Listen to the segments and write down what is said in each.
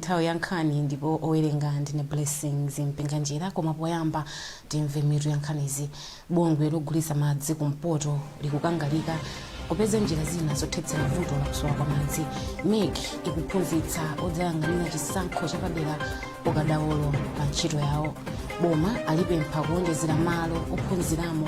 Nthawi ya nkhani ndipo owerenga ndine Blessings Mpinganjira, koma poyamba timve mitu ya nkhanizi. Bungwe logulitsa madzi kumpoto likukangalika kupeza njira zina zothetsera vuto la kusowa kwa madzi. MEC ikuphunzitsa odzayang'anira chisankho chapadera ukadaulo pa ntchito yawo. Boma alipempha kuonjezera malo ophunziramo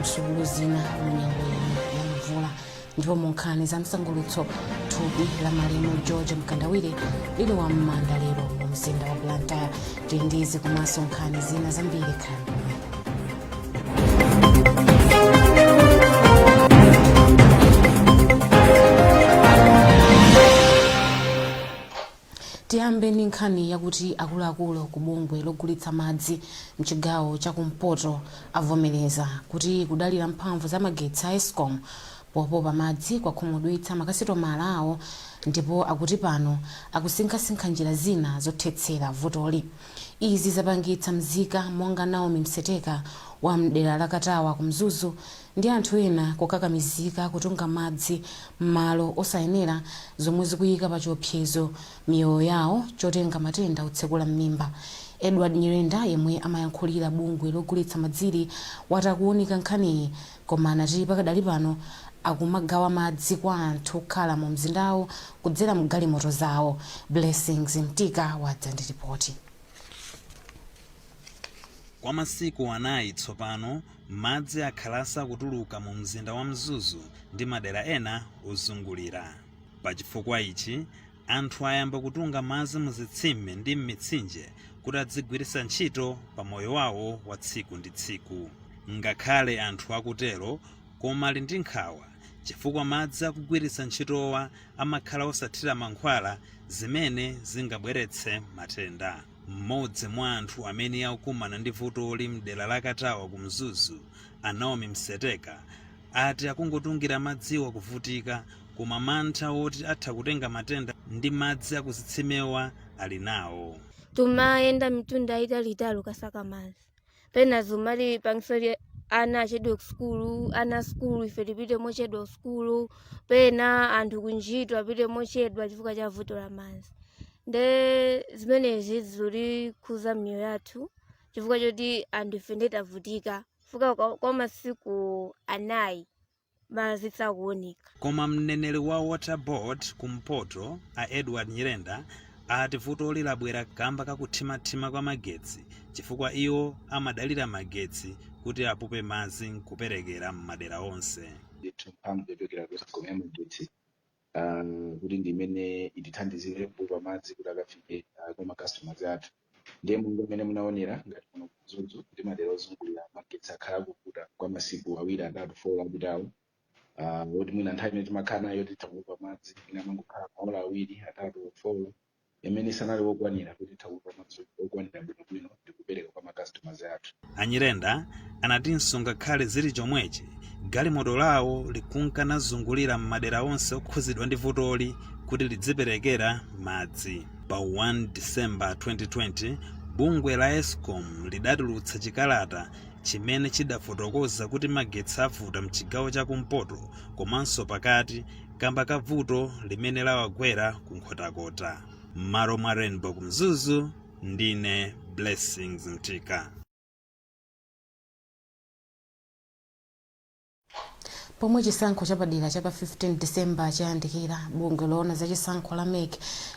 msukulu zina mu nyengo ino ya mvula. Ndipo mu nkhani za msangulutso, thupi la malemu George Mkandawire lilowa m'manda lero mu mzinda wa Blantyre. Tili ndi izi komanso nkhani zina zambiri, khalani pomwepo. Tiyambe ndi nkhani yakuti akuluakulu ku bungwe logulitsa madzi mchigawo cha kumpoto avomereza kuti kudalira mphamvu za magetsi a Escom popopa madzi kwakhumudwitsa makasitomala awo ndipo akuti pano akusinkhasinkha njira zina zothetsera vutoli. Izi zapangitsa mzika monga Naomi Mseteka wa mdera la Katawa ku Mzuzu ndi anthu ena kukakamizika kutunga madzi m'malo osayenera zomwe zikuyika pa chiopsezo miyoyo yawo chotenga matenda otsekula m'mimba. Edward Nyirenda yemwe amayankhulira bungwe logulitsa madzili wati akuunika nkhaniyi koma anati pakadali pano akumagawa madzi kwa anthu okhala mu mzindawu kudzera mgalimoto zawo. Blessings Mtika wadza ndi ripoti. Kwa masiku anayi tsopano, madzi akhala asakutuluka mu mzinda wa Mzuzu ndi madera ena ozungulira. Pa chifukwa ichi, anthu ayamba kutunga madzi mu zitsime ndi m'mitsinje kuti adzigwiritsa ntchito pa moyo wawo wa tsiku ndi tsiku. Ngakhale anthu akutero, koma ali ndi nkhawa chifukwa madzi akugwiritsa ntchitowa amakhala osathira mankhwala zimene zingabweretse matenda. Mmodzi mwa anthu amene akukumana ndi vutoli mdera la Katawa ku Mzuzu, a Naomi Mseteka, ati akungotungira madziwa kuvutika koma mantha woti atha kutenga matenda ndi madzi akuzitsimewa ali nawo. Tumayenda mitunda italiitali kukasaka madzi. Pena zimatipangisa kuti ana achedwe ku sukulu, ana a sukulu ife tipite mochedwa ku sukulu, pena anthu kuntchito apite mochedwa chifukwa cha vuto la madzi. Nde zimenezi zikutikhuza miyoyo yathu chifukwa choti anthu ife nde tavutika chifukwa kwa masiku anayi madzi sakuoneka. Koma mneneri wa Water Board kumpoto a Edward Nyirenda ati vutoli labwera kamba kakuthimathima kwa magetsi chifukwa iwo amadalira magetsi kuti apope madzi nkuperekera m'madera onse. Ndithu mphamvu yochokera ku Escom ya magetsi kuti ndi imene itithandizire kupopa madzi kuti akafike kwa ma customers athu. Ndiye monga mmene munaonera, ngati kuno ku Mzuzu ndi madera ozungulira, magetsi akhala akuvuta kwa masiku 2, 3, 4 apitawo, woti mwina nthawi imene timakhala nayo titha kupopa madzi mwina amangokhala maola 2, 3, 4, imene isanali wokwanira kuti titha kupopa madzi okwanira bwinobwino ndi kupereka kwa ma customers athu. A Nyirenda anatinso ngakhale zili chomwechi, galimoto lawo likunka nazungulira m'madera onse okhuzidwa ndi vutoli kuti lidziperekera madzi. Pa 1 December 2020, bungwe la Escom lidatulutsa chikalata chimene chidafotokoza kuti magetsi avuta mchigawo cha kumpoto komanso pakati kamba ka vuto limene lawagwera ku Nkhotakota. M'malo mwa Rainbow ku Mzuzu, ndine Blessings Mtika. Pomwe chisankho chapadera cha pa 15 December chayandikira, bungwe loona za chisankho la MEC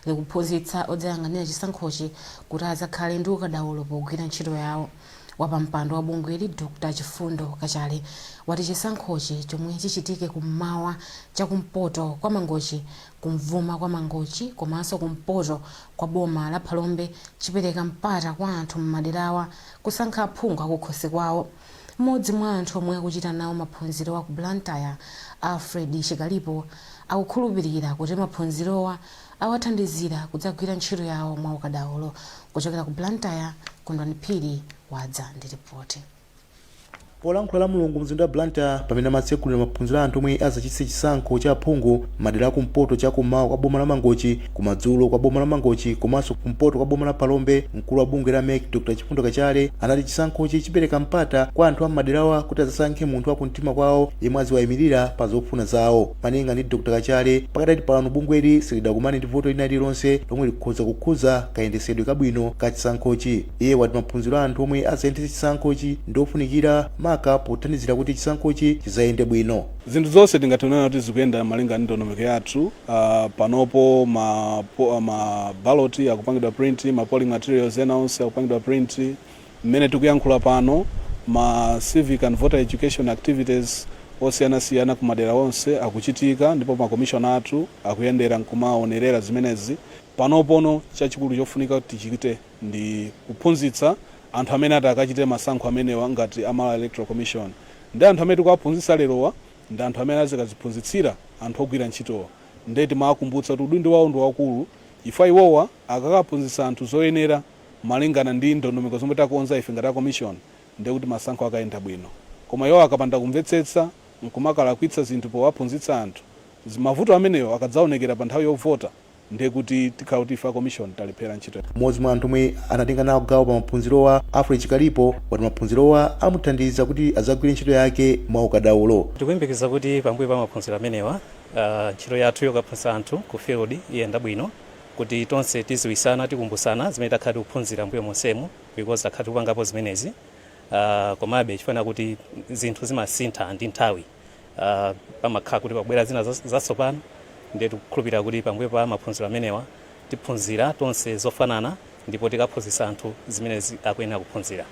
likuphunzitsa odzayang'anira chisankhochi kuti adzakhale ndi ukadaulo pogwira ntchito yawo. Wapampando wa bungweli Dr Chifundo Kachale wati chisankhochi chomwe chichitike kummawa chakumpoto kwa Mangochi, kumvuma kwa Mangochi komanso kumpoto kwa boma la Phalombe chipereka mpata kwa anthu m'maderawa kusankha aphungu akukhosi kwawo. Mmodzi mwa anthu omwe akuchita nawo maphunzirowa ku Blantyre, Alfred Chikalipo, akukhulupilira kuti maphunzirowa awathandizira kudzagwira ntchito yawo mwa ukadaulo. Kuchokera ku Blantyre, Kondwani Phiri wadza ndi ripoti. Polankhula la Mulungu mzinda wa Blantyre pamene amatsekulira maphunziro a anthu omwe azachititse chisankho cha aphungu madera akumpoto chakummawa kwa boma la Mangochi, kumadzulo kwa boma la Mangochi komanso kumpoto kwa boma la Phalombe, mkulu wa bungwe la MEC Dr Chifundo Kachale anati chisankhochi chipereka mpata kwa anthu a m'maderawa kuti adzasankhe munthu wa kumtima kwawo yemwe aziwayimirira pa zofuna zawo. Malinga ndi Dr Kachale, pakadali pano bungweli silidakumane ndi vuto lina lililonse lomwe likhoza kukhuza kayendesedwe kabwino ka chisankhochi. Iye wati maphunziro a anthu omwe azayendetse chisankhochi ndi ofunikira maka pothandizira kuti chisankhochi chizayende bwino. Zinthu zonse tingathe kunena kuti zikuyenda malinga ndi ndondomeko yathu. Panopo ma ballot akupangidwa print, ma polling materials ena onse akupangidwa print. Mmene tikuyankhula pano, ma civic and voter education activities osiyanasiyana ku madera onse akuchitika, ndipo ma commissioner athu akuyendera nkumaonerera zimenezi. Panopono chachikulu chofunika kuti tichite ndi kuphunzitsa anthu amene ati akachite masankho amenewa ngati a Malawi Electoral Commission. Ndi anthu amene tikuwaphunzitsa lerowa ndi anthu amene azikaziphunzitsira anthu ogwira ntchitowa. Ndiye timawakumbutsa kuti udindo wawo ndi waukulu, chifukwa iwowa akakaphunzitsa anthu zoyenera malingana ndi ndondomeko zomwe takonza ife ngati a commission, ndiye kuti masankho akayenda bwino. Koma iwowa akapanda kumvetsetsa nkumakalakwitsa zinthu powaphunzitsa anthu, mavuto amenewo akadzaonekera pa nthawi yovota, ndiye kuti tikhala kuti ife a commission talephera ntchito. Mmodzi mwa anthu omwe anatenga nawo gawo pa maphunzirowa, Alfred Chikalipo, wati maphunzirowa amuthandiza kuti adzagwire ntchito yake mwa ukadaulo. Tikuyembekeza kuti pambuyo pa maphunziro amenewa, ntchito yathu yokaphunzitsa anthu ku field iyenda bwino, kuti tonse tiziwisana, tikumbusana zimene takhala tikuphunzira mbuyo monsemu, because takhala tikupangapo zimenezi. Komabe chifukwa kuti zinthu zimasintha ndi nthawi, pamakhala kuti pabwera zina zatsopano, ndiye tikukhulupirira kuti pambuyo pa maphunziro amenewa tiphunzira tonse zofanana ndipo tikaphunzitsa anthu zimene akuyenera kuphunzira.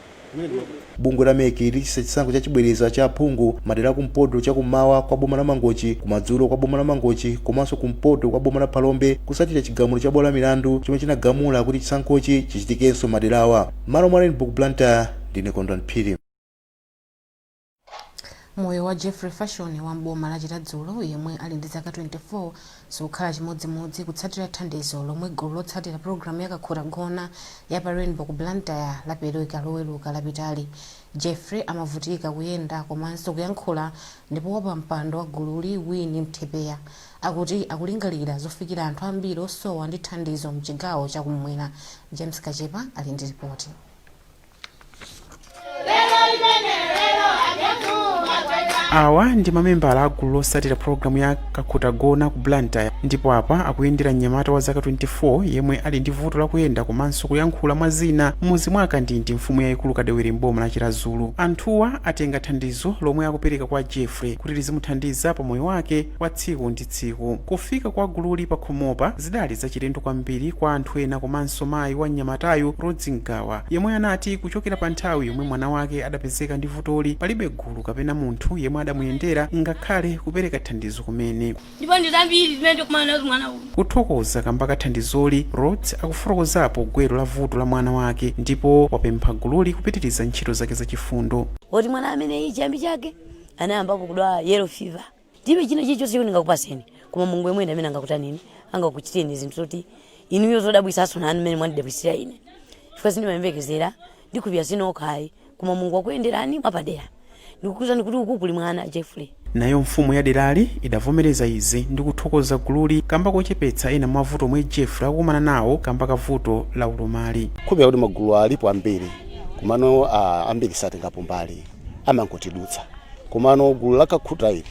Bungwe la MEC lichititsa chisankho cha chibwereza cha aphungu madera akumpoto chakummawa kwa boma la Mangochi, kumadzulo kwa boma la Mangochi komanso kumpoto kwa boma la Phalombe, kutsatira chigamulo cha bwalo la milandu chomwe chinagamula kuti chisankhochi chichitikenso maderawa. M'malo mwa Rainbow Blantyre, ndine Kondwani Phiri. Moyo wa Jeffrey Fashion wa m'boma la Chiradzulu, yemwe ali ndi zaka 24, sukhala chimodzimodzi kutsatira thandizo lomwe gulu lotsatira pulogalamu ya Kakhutagona ya pa Rainbow ku Blantyre lapereka Loweruka lapitali. Jeffrey amavutika kuyenda komanso kuyankhula, ndipo wapampando wa gululi, Winnie Mthepeya, akuti akulingalira zofikira anthu ambiri osowa ndi thandizo mchigawo chakumwera. James Kachepa ali ndi ripoti. Awa ndi mamembala a gulu losatira pulogalamu ya Kakhutagona ku Blantyre, ndipo apa akuyendera mnyamata wa zaka 24 yemwe ali ndi vuto lakuyenda komanso kuyankhula mwa zina, m'mudzi mwa Kandindi, mfumu yayikulu Kadewere, m'boma la Chiradzulu. Anthuwa atenga thandizo lomwe akupereka kwa Jeffrey kuti lizimuthandiza pa moyo wake wa tsiku ndi tsiku. Kufika kwa gululi pakhomopa zidali zachilendo kwambiri kwa anthu ena komanso mayi wa mnyamatayu, Rodzi Mgawa, yemwe anati kuchokera pa nthawi yomwe mwana wake adapezeka ndi vutoli, palibe gulu kapena munthu yemwe adamuyendera ngakhale kupereka thandizo kumene. Ndipo ndi zambiri zimene ndikumana nazo mwana uyu. Kuthokoza kamba ka thandizoli, Rhodes akufotokozapo gwero la vuto la mwana wake ndipo wapempha gululi kupitiriza ntchito zake zachifundo. Woti mwana ameneyi chiyambi chake anayambapo kudwala yellow fever. Ndilibe china chilichonse choti ndingakupaseni, koma Mulungu yemwe ndi amene angakutanini, angakuchitireni zinthu zoti inuyo zodabwisanso nanu mmene mwandidabwisira ine, chifukwa sindimayembekezera. Ndikhulupirira sinokhayi, koma Mulungu wakuyenderani mwapadera. Ndikukuwuzani kuti uku kuli mwana Jeffrey. Nayo mfumu ya derali idavomereza izi ndi kuthokoza gululi kamba kochepetsa ena mwa mavuto omwe Jeffrey akukumana nawo kamba ka vuto la ulumali. Khulupirira kuti magulu alipo ambiri, komano ambiri satengapo mbali, amangotidutsa. Komano gulu la Kakhuta ili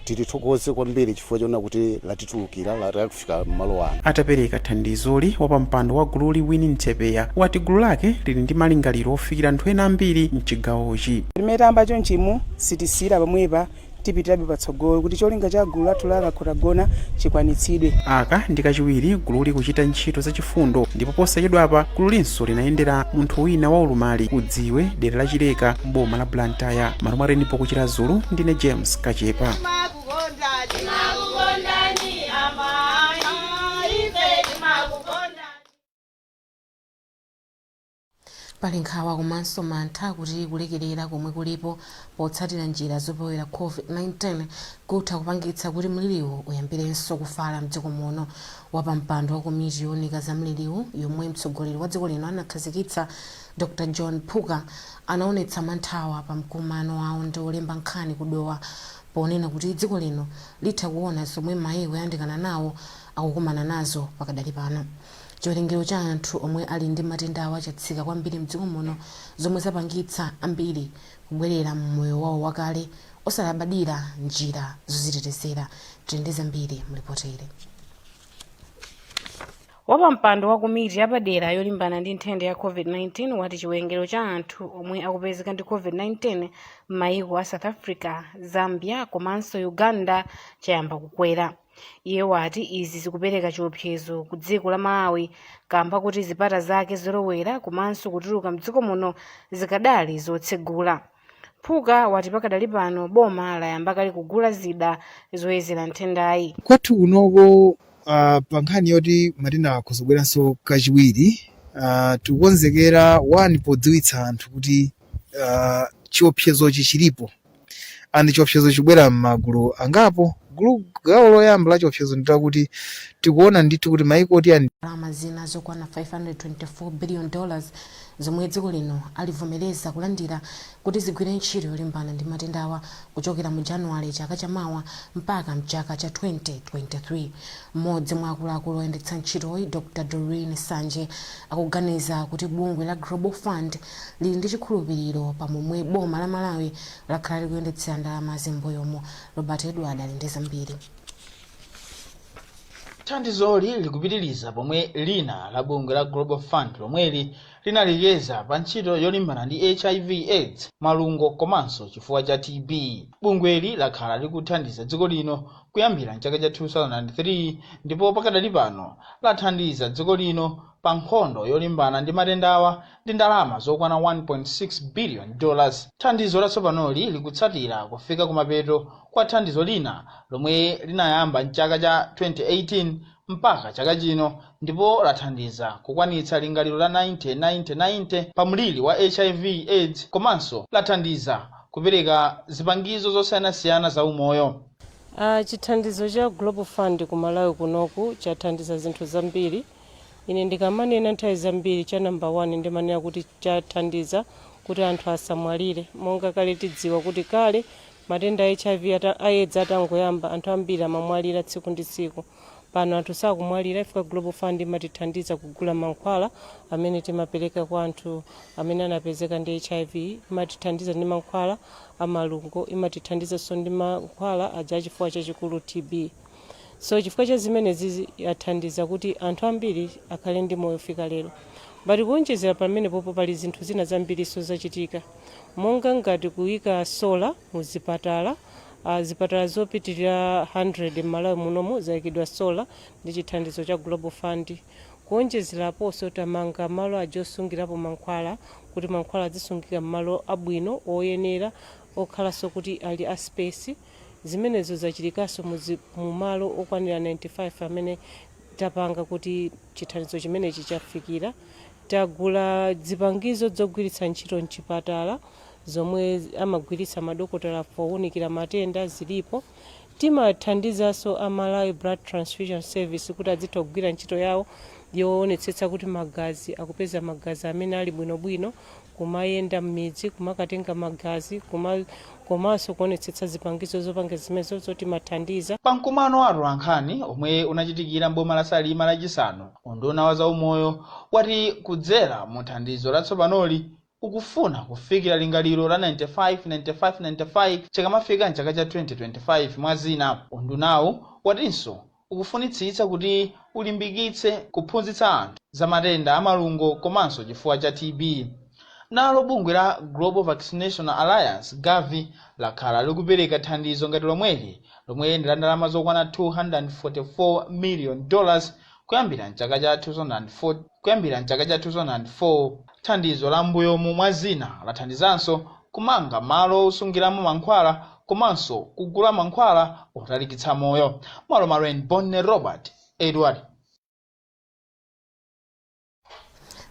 tilithokoze kwambiri chifukwa choona kuti latitulukira, latifika mmalo ano. Atapereka thandizoli, wapampando wa gululi, Winnie Mthepeya, wati gulu lake lili ndi malingaliro ofikira anthu ena ambiri mchigawochi. Limene tayamba chonchimu, sitisiyira pamwepa, tipitirabe patsogolo kuti cholinga cha gulu lathu la Kakhutagona chikwanitsidwe. Aka ndi kachiwiri gululi kuchita ntchito zachifundo, ndipo posachedwapa gululinso linayendera munthu wina wa ulumali ku Dziwe, dera la Chileka, m'boma la Blantyre. M'malo mwa Rainbow ku Chiradzulu, ndine James Kachepa. Pali nkhawa komanso mantha kuti kulekerera komwe kulipo potsatira njira zopewera COVID-19 kutha kupangitsa kuti mliriwu uyambirenso kufala mdziko muno. Wapampando wa komiti yooneka za mliriwu yomwe mtsogoleri wa dziko lino anakhazikitsa, Dr John Phuka anaonetsa manthawa pa mkumano wawo ndi olemba nkhani ku Dowa ponena kuti dziko lino litha kuona zomwe maiko oyandikana nawo akukumana nazo pakadali pano. Chiwerengero cha anthu omwe ali ndi matendawa chatsika kwambiri mdziko muno zomwe zapangitsa ambiri kubwerera mmoyo wawo wakale osalabadira njira zozitetezera. Tili ndi zambiri mu lipoti ili. Wapampando wa komiti yapadera yolimbana ndi nthenda ya COVID-19 wati chiwerengero cha anthu omwe akupezeka ndi COVID-19 m'mayiko a South Africa, Zambia komanso Uganda chayamba kukwera. Iye wati izi zikupereka chiopsezo ku dziko la Malawi kamba kuti zipata zake zolowera komanso kutuluka mdziko muno zikadali zotsegula. Phuka wati pakadali pano boma layamba kale kugula zida zoyezera nthendayi. Kwathu kunoko pa nkhani yoti matenda akhoza kubweranso kachiwiri, tikukonzekera 1 podziwitsa anthu kuti chiopsezochi chilipo and chiopsezo chibwera m'magulu angapo. Gulu gawo loyamba la chiopsezo ndi lakuti tikuona ndithu kuti maiko oti Ndalama zina zokwana 524 billion dollars zomwe dziko lino alivomereza kulandira kuti zigwire ntchito yolimbana ndi matendawa kuchokera mu January chaka chamawa mpaka mchaka cha 2023. Mmodzi mwa akuluakulu oyendetsa ntchitoyi, Dr Doreen Sanje, akuganiza kuti bungwe la Global Fund lili ndi chikhulupiliro pa momwe boma la Malawi lakhala likuyendetsera ndalamazi m'mbuyomu. Robert Edward ali ndi zambiri. Thandizoli likupitiriza pomwe lina la bungwe la Global Fund lomweli linalekeza pa ntchito yolimbana ndi HIV AIDS, malungo komanso chifuwa cha TB. Bungweli lakhala likuthandiza dziko lino kuyambira mchaka cha 2003 ndipo pakadali pano lathandiza dziko lino pa nkhondo yolimbana ndi matendawa ndi ndalama zokwana 1.6 billion dollars. Thandizo latsopanoli likutsatira kufika kumapeto kwa thandizo lina lomwe linayamba mchaka cha 2018 mpaka chaka chino ndipo lathandiza kukwanitsa lingaliro la 90-90-90 pa mliri wa HIV AIDS komanso lathandiza kupereka zipangizo zosiyanasiyana za umoyo. Chithandizo cha Global Fund ku Malawi kunoku chathandiza zinthu zambiri. Ine ndikamanena nthawi zambiri cha number 1 ndimanena kuti chathandiza kuti anthu asamwalire. Monga kale tidziwa kuti kale matenda a HIV a AIDS atangoyamba anthu ambiri amamwalira tsiku ndi tsiku. Pano anthu sakumwalira chifukwa Global Fund imatithandiza kugula mankhwala amene timapereka kwa anthu amene anapezeka ndi HIV, imatithandiza ndi mankhwala a malungo, imatithandizanso ndi mankhwala aja a chifuwa chachikulu TB. So chifukwa cha zimenezi yathandiza kuti anthu ambiri akhale ndi moyo kufika lero. But kuonjezera pamenepopo pali zinthu zina zambirinso zachitika monga ngati kuyika solar mu zipatala. Zipatala zopitirira 100 m'Malawi munomu zayikidwa solar ndi chithandizo cha Global Fund. Kuonjezeraponso tamanga malo aja osungirapo mankhwala kuti mankhwala adzisungika m'malo abwino oyenera okhalanso kuti ali a space. Zimenezo zachitikanso mu malo okwanira 95 amene tapanga kuti chithandizo chimenechi chafikira. Tagula zipangizo zogwiritsa ntchito mchipatala zomwe amagwiritsa madokotala powunikira matenda zilipo. Timathandizanso a Malawi Blood Transfusion Service kuti adzitha kugwira ntchito yawo yoonetsetsa kuti magazi akupeza magazi amene ali bwinobwino, kumayenda m'midzi kumakatenga magazi komanso kuonetsetsa zipangizo zopanga zimenezo zotimathandiza. Pa mkumano wa atolankhani omwe unachitikira m'boma la Salima Lachisanu, unduna wa zaumoyo wati kudzera mu thandizo latsopanoli ukufuna kufikira lingaliro la 95-95-95 chikamafika mchaka cha 2025. Mwa zina, undunawu watinso ukufunitsitsa kuti ulimbikitse kuphunzitsa anthu za matenda a malungo komanso chifuwa cha TB. Nalo bungwe la Global Vaccination Alliance Gavi lakhala likupereka thandizo ngati lomweli lomwe ndi la ndalama zokwana 244 million dollars kuyambira mchaka cha 2004 kuyambira mchaka cha 2004. Thandizo la mbuyomu mwa zina lathandizanso kumanga malo osungiramo mankhwala komanso kugula mankhwala otalikitsa moyo. Malo mwa Rainbow Robert Edward.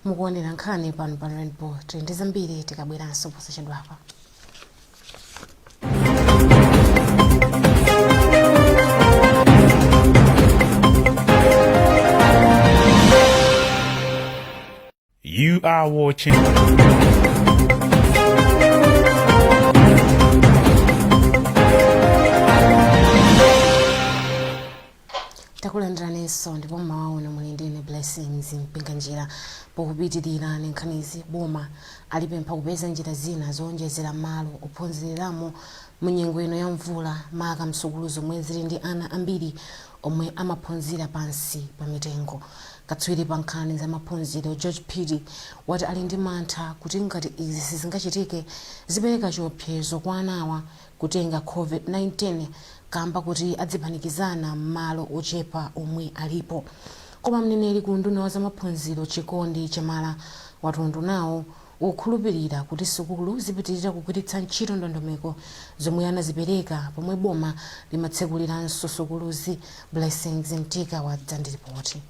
Mukuonera nkhani pano pa Rainbow. Tili ndi zambiri tikabweranso posachedwapa. You You are watching. Takulandiraninso ndipo mmawa uno muli ndine Blessings Mpinganjira. Pokupitirira ndi nkhanizi, boma alipempha kupeza njira zina zowonjezera malo ophunziriramo mu nyengo ino ya mvula, maka msukulu zomwe zili ndi ana ambiri omwe amaphunzira pansi pa mitengo. Katswiri pa nkhani za maphunziro George Phiri wati ali ndi mantha kuti ngati izi sizingachitike, zipereka chiopsezo kwa anawa kutenga COVID-19 kamba kuti adzipanikizana m'malo ochepa omwe alipo. Koma mneneri ku unduna wa zamaphunziro Chikondi Chimala wati undunawo ukukhulupilira kuti sukulu zipitilira kugwiritsa ntchito ndondomeko zomwe anazipereka pomwe boma limatsekuliranso sukuluzi. Blessings Mtika wadza ndi ripoti.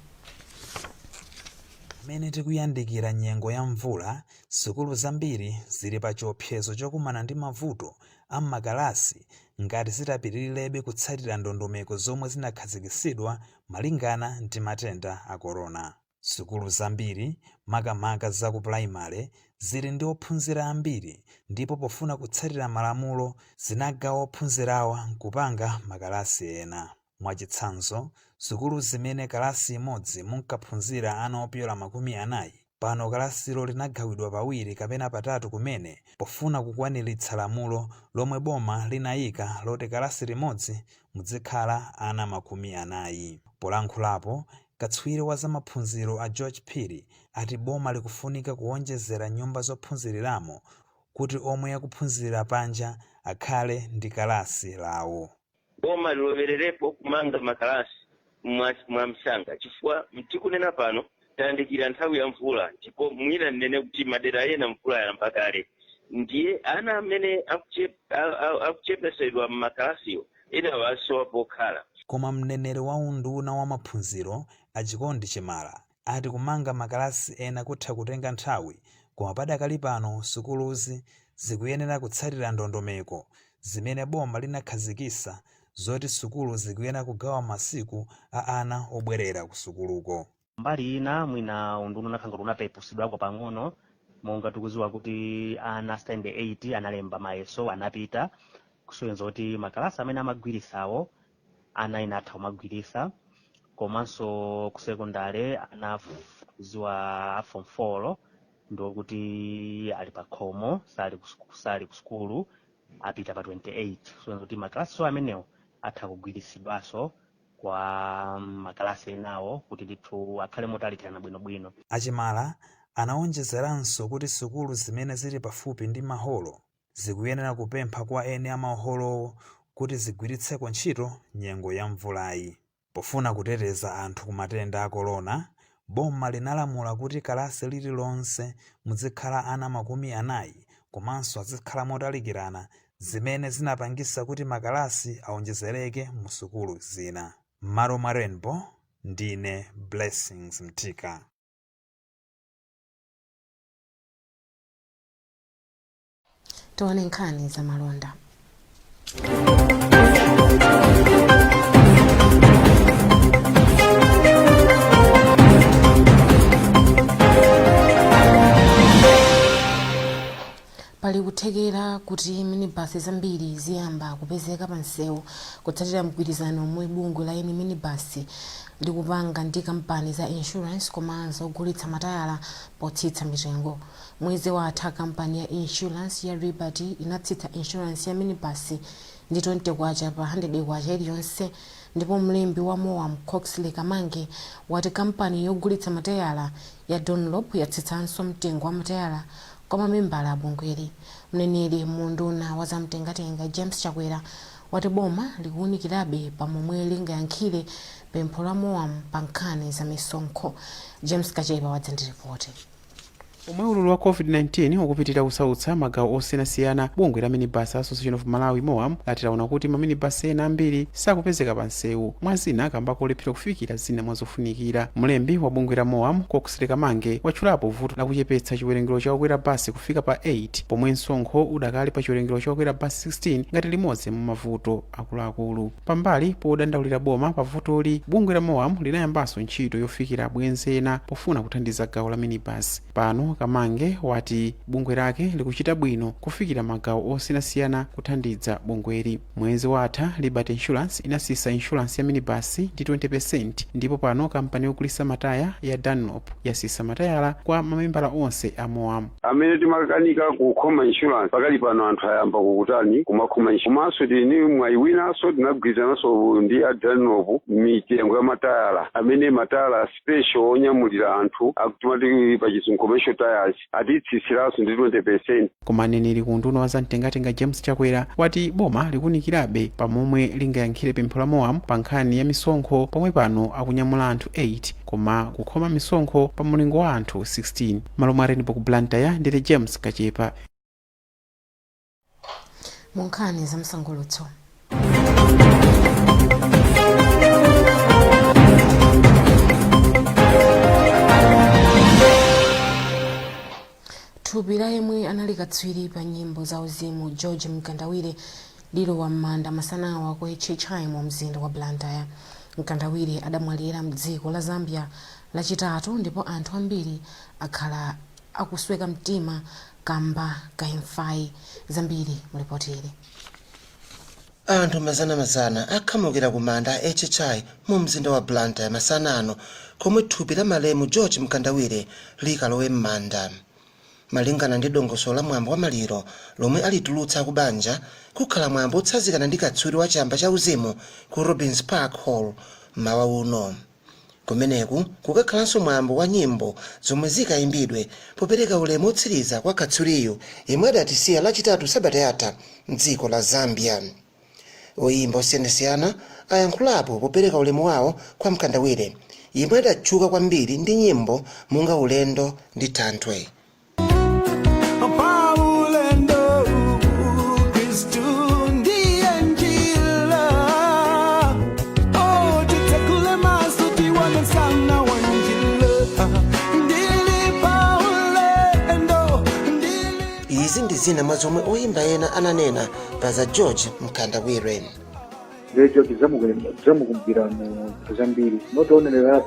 Pamene tikuyandikira nyengo ya mvula, sukulu zambiri zili pa chiopsezo chokumana ndi mavuto a m'makalasi ngati zitapitilirebe kutsatira ndondomeko zomwe zinakhazikitsidwa malingana ndi matenda a korona. Sukulu zambiri, makamaka za ku pulaimale, zili ndi ophunzira ambiri ndipo pofuna kutsatira malamulo zinagawa ophunzirawa n'kupanga makalasi ena. Mwachitsanzo, sukulu zimene kalasi imodzi munkaphunzira ana opyola 40, pano kalasilo linagawidwa pawiri kapena patatu kumene pofuna kukwaniritsa lamulo lomwe boma linayika loti kalasi limodzi mudzikhala ana 40. Polankhulapo, katswiri wa zamaphunziro a George Phiri ati boma likufunika kuwonjezera nyumba zophunziriramo kuti omwe akuphunzirira panja akhale ndi kalasi lawo. Boma lilowererepo kumanga makalasi mwa msanga chifukwa tikunena pano tayandikira nthawi ya mvula ndipo mwina ndinene kuti madera ena mvula yayamba kale, ndiye ana amene akuchepesedwa m'makalasiwo enawo asowa pokhala. Koma mneneri wa unduna wa maphunziro a Chikondi Chimala ati kumanga makalasi ena kutha kutenga nthawi koma padakali pano sukuluzi zikuyenera kutsatira ndondomeko zimene boma linakhazikitsa zoti sukulu zikuyenera kugawa masiku a ana obwerera kusukuluko. Mbali ina mwina unduna unakhala ngati unapepusidwako pang'ono, monga tikuziwa kuti ana standard 8 analemba mayeso anapita, kusonyeza kuti makalasi amene amagwirisawo ana ena atha kumagwirisa. Komanso ku sekondale ana tikuziwa a form 4 ndiokuti ali pa khomo, sali ku sukulu, apita pa 28, kusonyeza kuti makalasi amenewo atha kugwirisidwanso kwa makalasi enawo kuti ndithu akhale motalikirana bwinobwino. A Chimala anawonjezeranso kuti sukulu zimene zili pafupi ndi maholo zikuyenera kupempha kwa eni a maholowo kuti zigwiritseko ntchito nyengo ya mvulayi. Pofuna kuteteza anthu ku matenda a korona, boma linalamula kuti kalasi lililonse muzikhala ana 40 komanso azikhala motalikirana, zimene zinapangisa kuti makalasi awonjezereke mu sukulu zina. M'malo mwa Rainbow, ndine Blessings Mtika. Tione nkhani za malonda. Pali kuthekera kuti minibasi zambiri ziyamba kupezeka pa msewu kutsatira mgwirizano omwe bungwe la eni minibasi likupanga ndi kampani za insurance komanso ogulitsa matayala potsitsa mitengo. Mwezi watha kampani ya insurance ya Liberty inatsitsa insurance ya minibasi ndi K20 pa K100 iliyonse ndipo mlembi wa Moam Coxley Kamange wati kampani yogulitsa matayala ya Dunlop yatsitsanso mtengo wa matayala kwa mamembala a bungweli. Mneneri mu unduna wa zamtengatenga James Chakwera wati boma likuunikirabe pa momwe lingayankhire pempho la Moam pa nkhani za misonkho. James Kachepa wadza ndi ripoti. Pomwe ululu wa COVID-19 ukupitilira kusautsa magawo osiyanasiyana, bungwe la Minibus Association of Malawi, MOAM, lati laona kuti ma minibus ena ambiri sakupezeka pa msewu, mwa zina kamba kolephera kufikira zina mwa zofunikira. Mlembi wa bungwe la MOAM, Coxley Kamange, watchulapo vuto la kuchepetsa chiwerengero cha okwera basi kufika pa 8 pomwe msonkho udakali pa chiwerengero cha okwera basi 16 ngati limodzi mwa mavuto akuluakulu. Pambali podandaulira boma pa vutoli, bungwe la MOAM linayambanso ntchito yofikira abwenzi ena pofuna kuthandiza gawo la minibus. Pano Kamange wati bungwe lake likuchita bwino kufikira magawo osiyanasiyana kuthandiza bungweli. Mwezi watha Liberty Insurance inasisa insurance ya minibus ndi 20%, ndipo pano kampani yogulitsa mataya ya Dunlop yasisa matayala kwa mamembala onse a MOAM. Amene timakanika kukhoma insurance, pakali pano anthu ayamba kukutani kumakhoma insurance. Komanso tili mwayi winanso, tinagwirizananso ndi a Dunlop mitengo ya matayala, amene matayala special onyamulira anthu akutimati pachizungu commercial tires atitsisiranso ndi 20%. Koma mneneri ku unduna wa zamtengatenga James Chakwera wati boma likunikirabe pamomwe lingayankhire pempho la MOAM pa nkhani ya misonkho, pomwe pano akunyamula anthu 8 koma kukhoma misonkho pa mulingo wa anthu 16. Malo mwa Rainbow ku Blantyre, ndine James Kachepa. Mu nkhani za msangulutso, thupi la yemwe anali katswiri pa nyimbo za uzimu George Mkandawire lilowa m'manda masanawa ku HHI mu mzinda wa Blantyre. Mkandawire adamwalira mdziko la Zambia Lachitatu ndipo anthu ambiri akhala akusweka mtima kamba ka imfayi. Zambiri mu lipoti ili. Anthu mazanamazana akhamukira ku manda a HHI mu mzinda wa Blantyre masana ano, komwe thupi la malemu George Mkandawire likalowe m'manda. Malingana ndi dongosolo la mwambo wa maliro lomwe alitulutsa akubanja, kukhala mwambo otsazikana ndi katswiri wa chamba cha uzimu ku Robins Park Hall mmawa uno. Kumeneku kukakhalanso mwambo wa nyimbo zomwe zikayimbidwe popereka ulemu otsiriza kwa katswiriyu yemwe adatisiya Lachitatu sabata yatha mdziko la Zambia. Oyimba osiyanasiyana ayankhulapo popereka ulemu wawo kwa Mkandawire yemwe adatchuka kwambiri ndi nyimbo monga Ulendo ndi Thanthwe. Paulendo, Kristu ndiye njira. Oh, titsekule maso tione msana wa njira. Ndili paulendo. Izi ndi zina mwa zomwe oyimba ena ananena pa za George Mkandawire. Ndiye George tidzamukumbukira mu zinthu zambiri, not only that,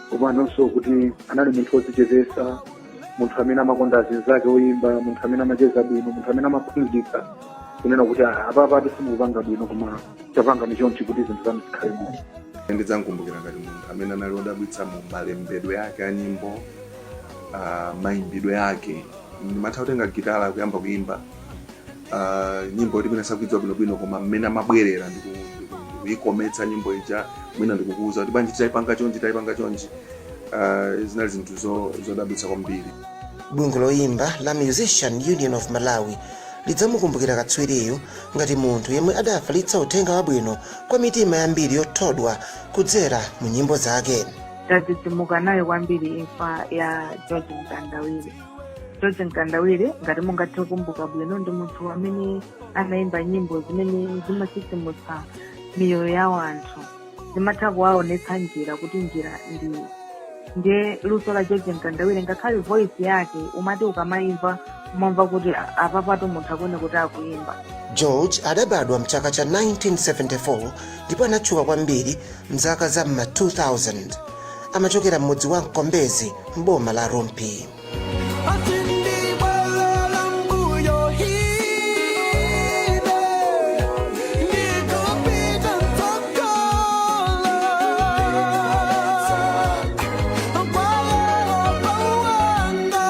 komanso kuti anali munthu wodzichepesa, munthu amene amakonda azinzake oyimba, munthu amene amacheza bwino, munthu amene amaphunzitsa kunena kuti, "Ah, apapa simukupanga bwino, koma tapangani chonchi kuti zinthu zanu zikhale bwino." Ndidzamkumbukira ngati munthu amene anali wodabwitsa mu malembedwe ake a nyimbo, mayimbidwe ake. Ndimatha kutenga gitala kuyamba kuyimba nyimbo yoti mwina sakuidziwa bwinobwino, koma mmene amabwerera ndikuyikometsa nyimbo ija, mwina ndikukuuza kuti bwanji titayipanga chonchi, titayipanga chonchi. Zinali zinthu zodabwitsa kwambiri. Bungwe loyimba la Musician Union of Malawi lidzamukumbukira katswiriyu ngati munthu yemwe adafalitsa uthenga wabwino kwa mitima yambiri yothodwa kudzera mu nyimbo zake. Tadzidzimuka nayo kwambiri imfa ya George Mkandawire. George Mkandawire, ngati mungathe kukumbuka bwino, ndi munthu amene anayimba nyimbo zimene zimatsitsimutsa miyoyo ya anthu, zimatha kuwaonetsa njira kuti njira ndi. Ndiye luso la George Mkandawire, ngakhale voice yake umati ukamayimva umamva kuti apapatu munthu akuone kuti akuyimba. George adabadwa mchaka cha 1974 ndipo anatchuka kwambiri mzaka za m'ma 2000. Amachokera m'mudzi wa Mkombezi m'boma la Rumphi. Atindibwelela mbuyo ine ndikupita mtsogolo kwa Yehova wanga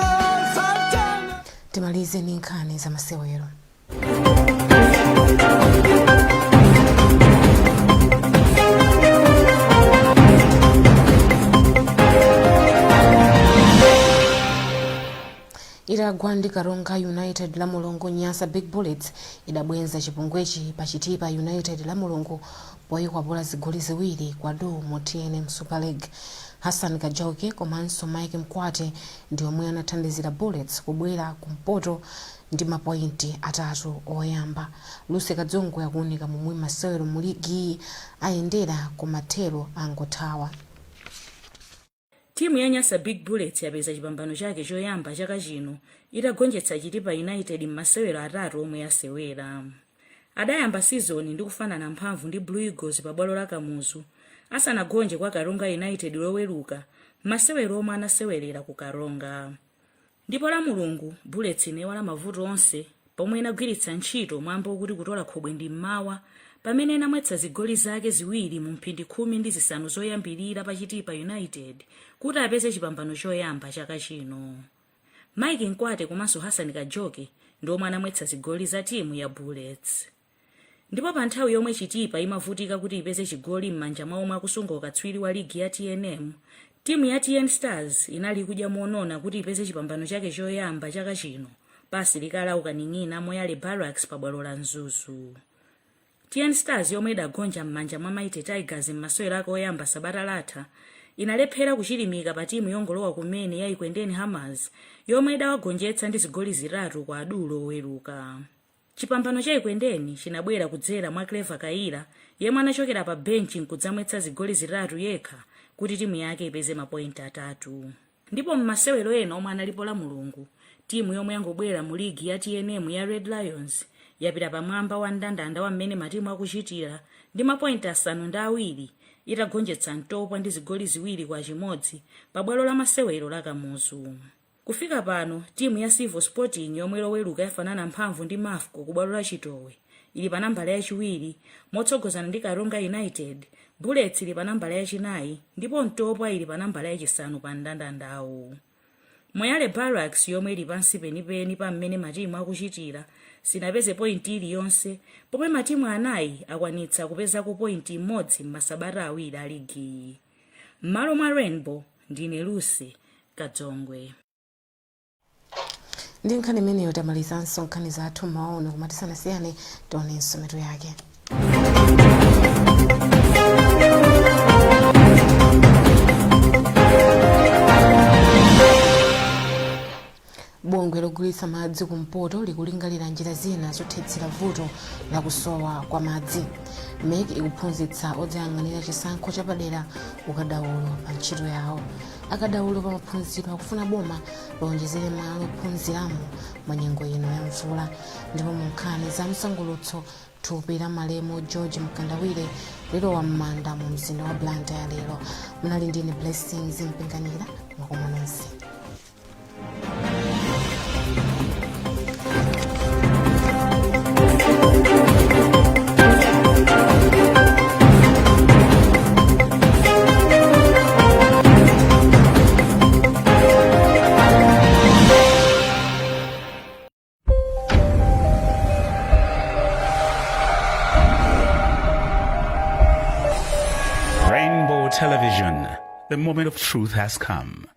Satana. Timalize ndi nkhani za masewero. Itagwa ndi Karonga United la Mulungu, Nyasa Big Bullets idabwenza chipongwechi pa Chitipa United la Mulungu poyikwapula zigoli 2 kwa du mu TNM Super League. Hassan Kajoke komanso Mike Mkwate ndi omwe anathandizira Bullets kubwera kumpoto ndi mapointi 3 oyamba. Lucy Kadzongwe akuunika momwe masewero mu ligiyi ayendera kumathero angothawa. Timu ya Nyasa Big Bullets yapeza chipambano chake choyamba chaka chino itagonjetsa Chitipa United m'masewero 3 omwe yasewera. Adayamba sizoni ndi kufanana mphamvu ndi Blue Eagles pa bwalo la Kamuzu asanagonje kwa Karonga United Loweruka m'masewero omwe anasewerera ku Karonga. Ndipo la Mulungu, Bullets inaiwala mavuto onse pomwe inagwiritsa ntchito mwambo wokuti kutola khobwe ndi mmawa pamene inamwetsa zigoli zake ziwiri mu mphindi 15 zoyambirira pa Chitipa United kuti apeze chipambano choyamba chaka chino. Mike Mkwate komanso Hassan Kajoke ndi omwe anamwetsa zigoli za timu ya Bullets. Ndipo pa nthawi yomwe Chitipa imavutika kuti ipeze chigoli m'manja mwa omwe akusunga ukatswiri wa ligi ya TNM, timu ya TN Stars inali kudya monona kuti ipeze chipambano chake choyamba chaka chino pa asilikali aukaning'ina Moyale Barracks pa bwalo la Mzuzu. TN Stars yomwe idagonja m'manja mwa Mighty Tigers m'masewero ake oyamba sabata latha, inalephera kuchilimika pa timu yongolowa kumene ya Ekwendeni Hammers yomwe idawagonjetsa ndi zigoli 3 kwa du Loweruka. Chipambano cha Ekwendeni chinabwera kudzera mwa Clever Kayira yemwe anachokera pa benchi nkudzamwetsa zigoli 3 yekha kuti timu yake ipeze mapointi 3. Ndipo m'masewero ena omwe analipo la Mulungu, timu yomwe yangobwera mu ligi ya TNM ya Red Lions yapita pamwamba wa mndandanda wa mmene matimu akuchitira ndi mapointi 7 itagonjetsa Ntopwa ndi zigoli 2 kwa 1 pa bwalo la masewero la Kamuzu. Kufika pano, timu ya Civil Sporting yomwe Loweruka yafanana mphamvu ndi Mafco ku bwalo la Chitowe ili pa nambala yachiwiri motsogozana ndi Karonga United, Bullets ili pa nambala yachinayi ndipo Ntopwa ili pa nambala yachisanu pa mndandandawu. Moyale Barracks yomwe ili pansi penipeni pa mmene matimu akuchitira sinapeze pointi iliyonse pomwe matimu 4 akwanitsa kupezako pointi imodzi m'masabata 2 a ligiyi. M'malo mwa Rainbow, ndine Lucy Kadzongwe. Ndi nkhani imeneyo tamalizanso nkhani zathu mmawa uno, koma tisanasiyane tionenso mitu yake. Bungwe logulitsa madzi kumpoto likulingalira njira zina zothetsera vuto la kusowa kwa madzi. MEC ikuphunzitsa odzayang'anira chisankho chapadera ukadaulo pa ntchito yawo. Akadaulo pa maphunziro akufuna boma lowonjezere malo ophunziramo mwa nyengo ino ya mvula. Ndipo mu nkhani za msangulutso, thupi la malemu George Mkandawire lilowa m'manda mu mzinda wa Blantyre lero. Munali ndine Blessings Mpinganira, mwakoma nonse. Rainbow Television, the moment of truth has come.